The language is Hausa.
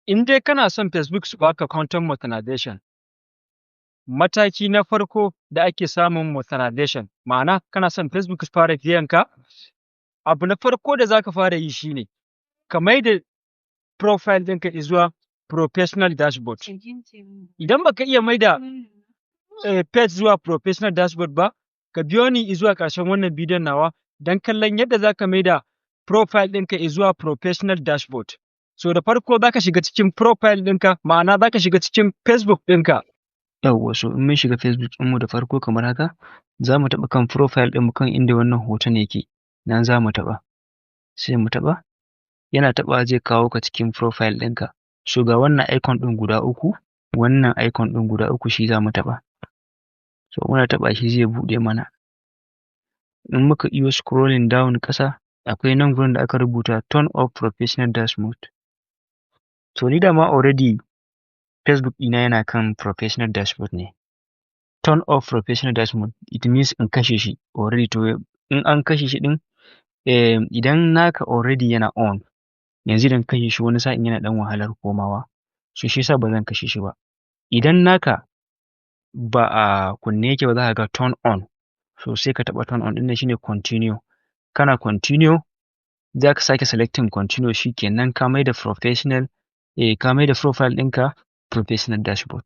In dai kana son Facebook su baka content monetization, mataki na farko da ake samun monetization, ma'ana kana son Facebook su fara biyan ka, abu na farko da za ka fara yi shine ka maida profile ɗinka izuwa professional dashboard. Idan baka iya maida page zuwa professional dashboard ba, ka biyo ni izuwa ƙarshen wannan bidiyon nawa don kallon yadda za ka maida profile ɗinka izuwa professional dashboard. So da farko za ka shiga cikin profile ɗinka, ma'ana za ka shiga cikin Facebook ɗinka. Yawwa, so in mun shiga Facebook ɗinmu da farko kamar haka, za mu taɓa kan profile ɗinmu, kan inda wannan hoton yake, nan za mu taɓa. Sai mu taɓa, yana taɓawa zai kawo ka cikin profile ɗinka. So ga wannan icon ɗin guda uku, wannan icon ɗin guda uku shi za mu taɓa. So muna taɓa shi zai buɗe mana. In muka iyo scrolling down ƙasa, akwai nan gurin da aka rubuta "Turn off professional dashboard". To ni dama already Facebook ɗina yana kan professional dashboard ne. Turn off professional dashboard, it means in kashe shi already. To in an kashe shi ɗin, idan naka already yana on, yanzu idan kashe shi wani sa'in yana ɗan wahalar komawa. So shi yasa ba zan kashe shi ba. Idan naka ba a kunne yake ba, za ka ga turn on. So sai ka taɓa turn on ɗin nan, shine continue. Kana continue, za ka sake selecting continue, shi kenan ka maida professional, ka maida profile ɗinka professional dashboard.